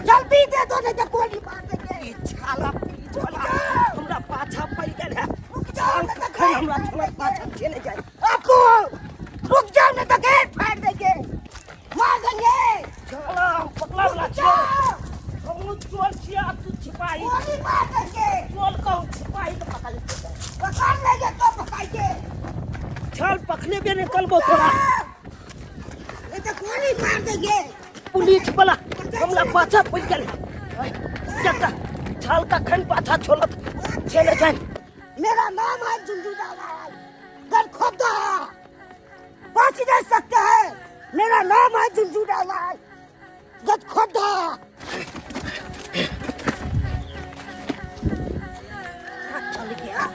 जल्दी दे दो नहीं तो गोली मार देंगे। ई छाला पुलिस वाला हमरा पाछा पड़ि गेल है। रुक जाओ छाल नहीं तो कखन गेट हमरा फाड़ छोड़त देंगे। पाछा चले जाए। आपको रुक जाओ नहीं तो गेट फाड़ देंगे, मार देंगे। छाला हम पकड़ा वाला रुक छियै। जाओ, हमहूँ चोर छियै आ तू छिपाही। गोली मार देंगे। चोर कहूँ छिपाही के पकड़ लेतै। पकड़ लेंगे तो पकड़िए। छाल पकड़ेबे नहि करबो तोरा। नहीं तो गोली मार देंगे। पुलिस वाला हमरा पाछा पड़ि गेल है। जत्ता छाल कखन पाछा छोड़त चले जाए। मेरा नाम है झुनझुना लाल, गढ़ खोदा बच नहीं सकते हैं। मेरा नाम है झुनझुना लाल, गढ़ खोदा। चल गया,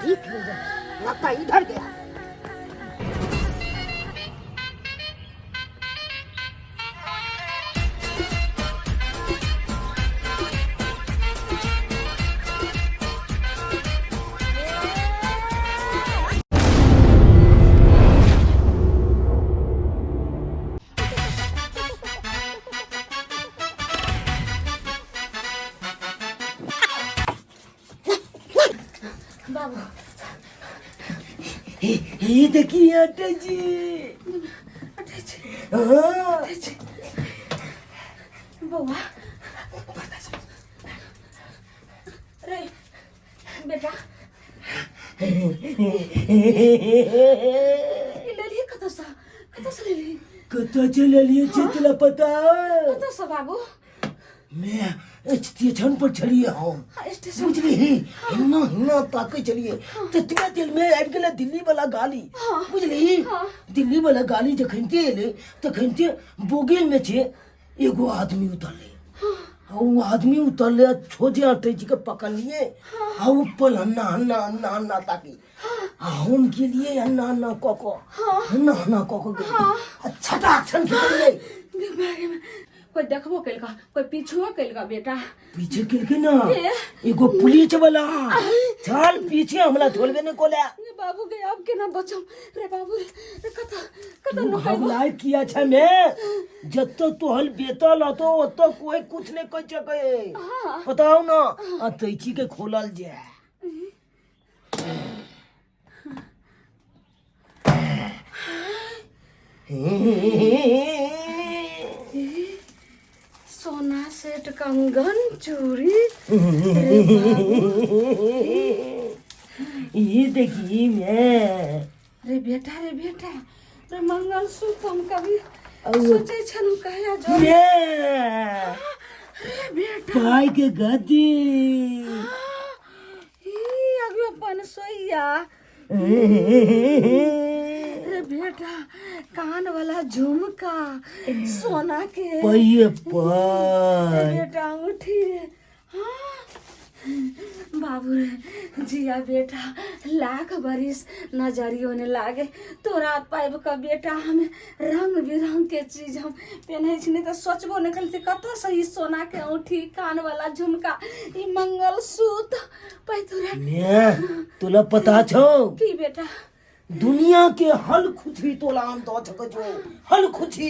दिख नहीं रहा, लगता है इधर गया। बाबू ये देखिए आटा जी। अटै छी। हाँ। अटै छी बौआ। रे बेटा, ई लेलही कतऽसँ? कतऽसँ लेलही? कतऽ चललियै छै तोरा पता? कतऽसँ बाबू? मैं स्टेशन पर छलियै हम। हाँ, स्टेशन। बुझलिही, हिन्ना हिन्ना ताकै छलियै ततबे देर में आबि गेलै दिल्ली वाला गाड़ी। बुझलिही, दिल्ली वाला गाड़ी जखनते एलै तखनते बोगी में छै एगो आदमी उतरलै। आ ओ आदमी उतरलै आ छोजे अटै छी के पकड़लियै आ ओ पल हन्ना हन्ना हन्ना हन्ना ताकी आ हम गेलियै हन्ना हन्ना कऽ कऽ, हन्ना हन्ना कऽ कऽ गेलियै आ छटाक छन खिचलियै। गे माय, गे माय। कोई देखबो केलका, कोई पीछुओ केलका बेटा? पीछे केलकै ना। के? एगो पुलिस वाला चल पीछे, हमरा छोड़बे नहीं कोले। रे बाबू गे, अब केना बचम रे बाबू रे? कत कत तू नुकैबो? घबराय किया छै मे? जत तोहल बेतल हतो ओत कोई कुछ नहीं कह सके। बताओ ना, आ तैची के खोलल जाए। सोना सेट, कंगन, चूड़ी। ये देखी मैं। रे बेटा, रे बेटा रे, मंगलसूत्र हम कभी औ- सोचै छलहुँ कहिया जो मैं रे बेटा। पाई के गद्दी। ई अभी अपन सोइया। रे बेटा, कान वाला झुमका सोना के। पाइये रे पाई। बेटा, अंगूठी रे। हाँ। बाबू रे, जिया बेटा, लाख बरिस नजरियो ने लागे तोरा। पाबि कऽ बेटा हमे रंग बिरंग के चीज हम पेन्है छी, नहि तऽ सोचबो नहि करै कतऽसँ ई सोना के औंठी, कान वाला झुमका, ई मंगलसूत्र पैतोरा। ने तोला पता छौ? की बेटा? दुनिया के हल खुशी तोला हम दऽ सकै छौ, हल खुशी।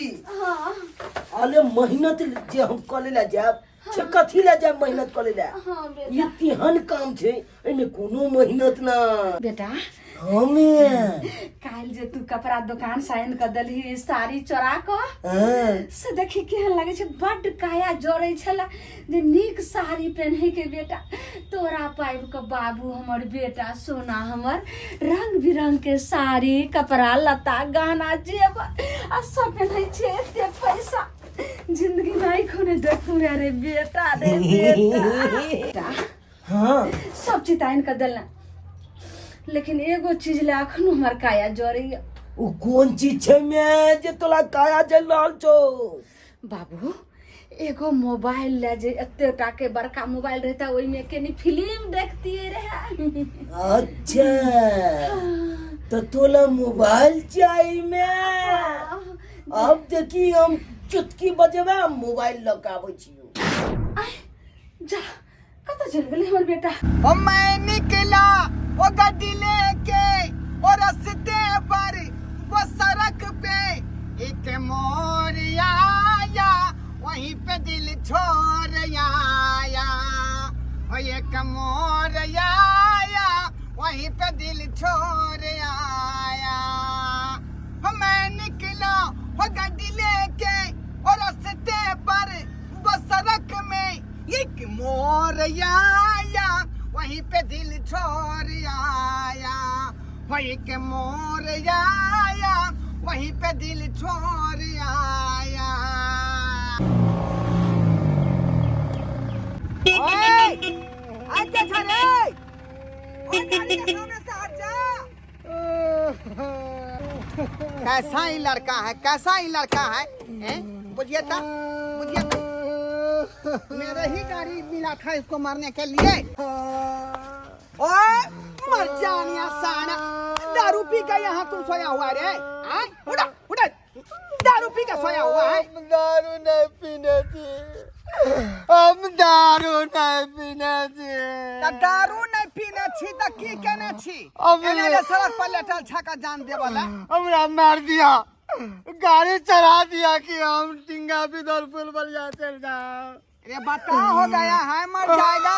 अले मेहनत जे हम करे ला जायब से कथी ला जायब मेहनत करे ला? हाँ बेटा। ई तेहन काम छै, एहिमे कोनो मेहनत ना। बेटा। हमे काल्हि जे तू कपड़ा दोकान साइन कऽ देलही साड़ी चोरा कऽ, से देखी केहन लगै छै। बड्ड काया जड़ै छलै जे नीक साड़ी पेन्है के। बेटा, तोरा पाबि कऽ बाबू हमर, बेटा सोना हमर, रंग बिरंग के साड़ी, कपड़ा लत्ता, गहना, जेवर आ सब पेन्है छै। एते पैसा जिंदगी में आँखो नहि देखू रे। रे बेटा, रे बेटा। सब चीज आनि कऽ देलनि, लेकिन एगो चीज लए अखनो हमर काया जरैया। ओ कोन चीज छै मे जे तोरा काया जल रहल छौ? बाबू, एगो मोबाइल ले जे एते टा के बड़का मोबाइल रहता, ओहिमे कनी फिल्म देखतियै रहे। अच्छा, तो तोला मोबाइल चाही मे? अब देखी, हम चुटकी बजेबै, हम मोबाइल लऽ के आबै छियौ। आय, जा, कतऽ चलि गेलै हमर बेटा? ओ मैं निकला वो गड्डी लेके, वो रस्ते पर, वो सड़क पे एक मोर वहीं पे दिल छोड़ आया, हो एक मोर आया वहीं पे दिल छोड़ आया। हो मैं निकला हो गड्डी लेके और रास्ते पर वो सड़क में एक मोर आया वहीं पे दिल छोड़ आया, हो एक मोर आया वहीं पे दिल छोड़ आया। ओए, आ क्या छा रे? ओए, गाड़ी के सामने से हट जा। कैसा ही लड़का है, कैसा ही लड़का है, हैं? बुझिए ता, बुझिए ता। मेरे ही गाड़ी मिला था इसको मारने के लिए। ओए मर जानिया साना, दारू पी के यहाँ तुम सोया हुआ रे? हाँ? उठा, उठा। दारू पी के सोया हुआ है। हम दारू नहीं पीने थी, हम दारू नहीं पीने थी। त दारू नहीं पीने छी त की केने छी? अब एने जे सड़क पर लेटल छका जान देवला। हमरा मार दिया, गाड़ी चढ़ा दिया कि हम टिंगा बिदर पुल बलिया चल जाओ। अरे बता हो गया है, मर जाएगा,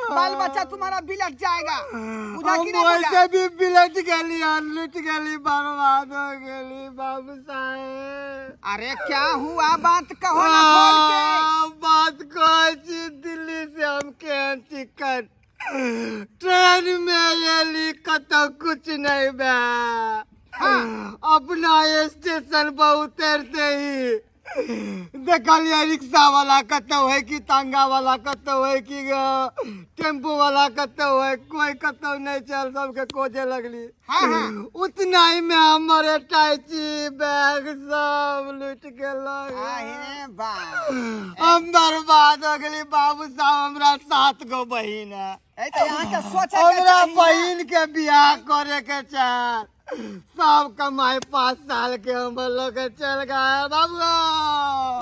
बाल बच्चा तुम्हारा बिलट जाएगा। बुझा कि हम नहीं बुझा? वैसे भी बिलट गली और लुट गली, बर्बाद हो गली बाबू साहेब। अरे क्या हुआ, बात कहो ना खोल के। बात कहै छी, दिल्ली से हम केहन टिकट ट्रेन में एली, कतौ कुछ नहीं बा। अपना स्टेशन पर उतरते ही देखलिए रिक्शा वाला कतौ है कि तांगा वाला कतौ है कि टेम्पू वाला कतौ है, कोई कतौ नहीं चल, सबके खोजे लगली। हाँ, हाँ। उतना ही में हमर अटैची बैग सब लुट गेलक। आहे बा, हम बर्बाद हो गेली बाबू साहब। हमरा 7 गो बहिन है। ए त यहाँ के सोचे के हमरा चाही ना। बहिन के बियाह करे के चाह, सब कमाई 5 साल के हमर लोग के चल गए बाबू।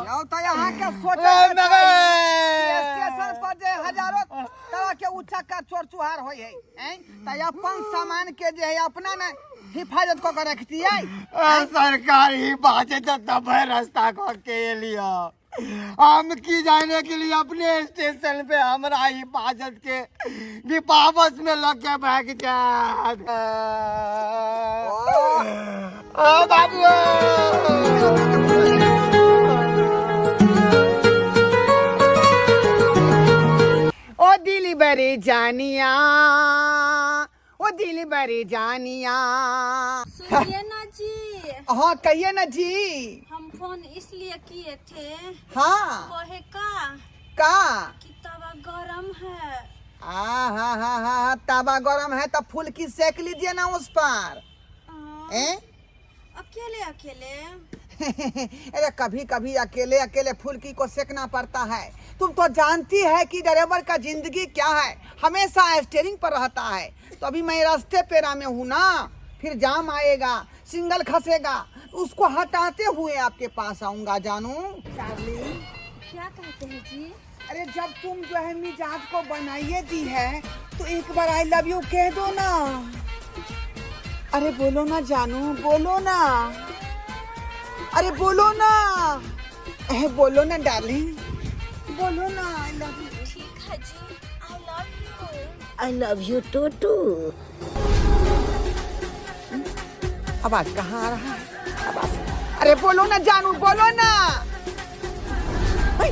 यौ त यहाँ के सोचे ए, के मगर- चाही। स्टेशन पर जे हजारों तरह के उचक्का चोर चुहार होय है, हैं? त अपन सामान के जे है अपना ने हिफाजत क के रखतियै। ए, सरकार ही बाजे तो तब रास्ता को के लिया। हम की जाने के लिए अपने स्टेशन पे हमरा हिफाजत के विपावस में लग के भाग जात। ओ बाबू, ओ दिल बरी जानिया, ओ दिल बरी जानिया। सुनिए ना जी। हाँ कहिए ना जी। हम फोन इसलिए किए थे। हाँ। कहे का का कि तवा गरम है। आ हाँ हाँ हाँ, तवा गरम है तो फुलकी सेक लीजिए ना उस पर। हैं? अकेले अकेले। अरे कभी कभी अकेले अकेले फुलकी को सेकना पड़ता है। तुम तो जानती है कि ड्राइवर का जिंदगी क्या है, हमेशा स्टेयरिंग पर रहता है। तो अभी मैं रास्ते पेरा में हूँ ना, फिर जाम आएगा, सिंगल खसेगा, उसको हटाते हुए आपके पास आऊंगा जानू। क्या कहते हैं जी? अरे जब तुम जो है मिजाज को बनाइए दी है तो एक बार I love you कह दो ना। अरे बोलो ना जानू, बोलो ना, अरे बोलो ना, अरे बोलो ना डार्लिंग, बोलो ना I love you. ठीक है जी, I love you. I love you too too. आवाज कहाँ आ रहा है? आवाज, अरे बोलो ना जानू, बोलो ना। हाय,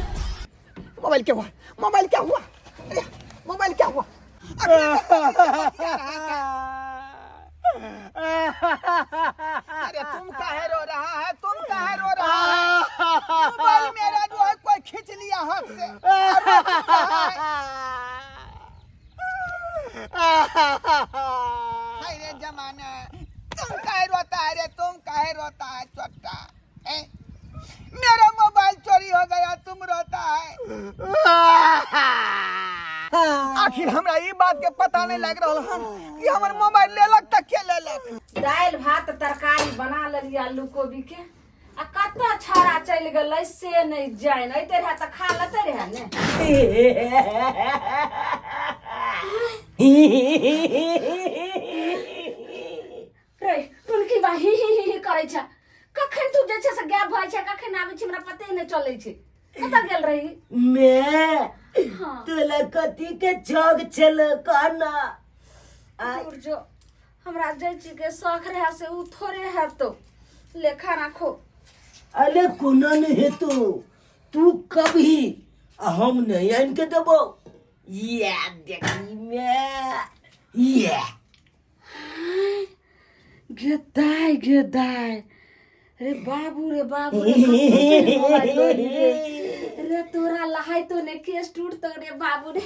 मोबाइल क्या हुआ? मोबाइल क्या हुआ? अरे मोबाइल क्या हुआ? अरे तुम काहे रो रहा है? तुम काहे रो रहा है? मोबाइल मेरा जो है कोई खींच लिया हाथ से। और रो क्यों रहा है? हाय रे जमाना, तुम काहे रोता है रे? तुम काहे रोता है छोटा? हैं? मेरा मोबाइल चोरी हो गया, तुम रोता है। आखिर हमरा ई बात के पता नहीं लग रहल हन कि हमर मोबाइल लेलक त के लेलक। दालि भात तरकारी बना लेलियै आलू कोबी के, आ कतऽ छौड़ा चलि गेलै से नहि जानि। अइते रहए तऽ खा लेते रहए ने। रे तुलकी बा ही ही ही ही करै छै। कखन तू जे छै से गायब भऽ जाइ छै, कखन आबै छै हमरा पते नहि चलै छै। कतऽ गेल रही? मैं हाँ। तोला कथी के छक छल कहना? दूर जो, हमरा जै चीज के शौख रहे से उ थोड़े हेतो। ले खाना खो। अरे कोना नहीं हेतो, तू कभी आ हम नहीं आन के देबो। ये देखी मैं ये गे दाय, गे दाय रे बाबू रे बाबू रे, कतौ से मोबाइल लोरी रे। रे तोरा लहाय तो ने केस टूटतो रे बाबू रे।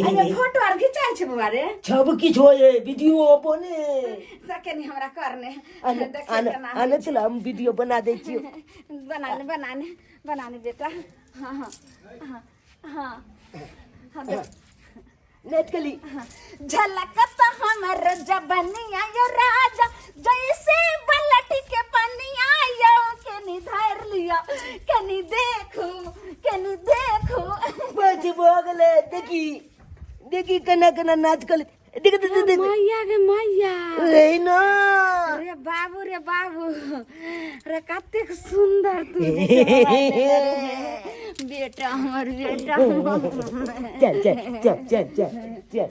अरे फोटो आर घिचाइ छै बौआ रे? सब किछु होए, वीडियो बने। सके नहीं हमरा करने। आने देखिए आने केना। आने चल, हम वीडियो बना दै छियो। बनाने बनाने बनाने बेटा। हाँ हाँ हाँ हाँ हाँ, देख। नेट कली। झलक तो हमर जबनिया यो राजा, जैसे बलट के पनिया यो, केनी धर लिया, केनी देखो, केनी देखो। बस भऽ गेलै। देखी देखी केना केना नाच कली, देख देख देख देख। मैया गे मैया। रे ना। रे बाबू रे बाबू रे, कतेक सुंदर तू जे छै मोबाइल लेले रे। बेटा हमर, बेटा। चल चल चल चल चल चल।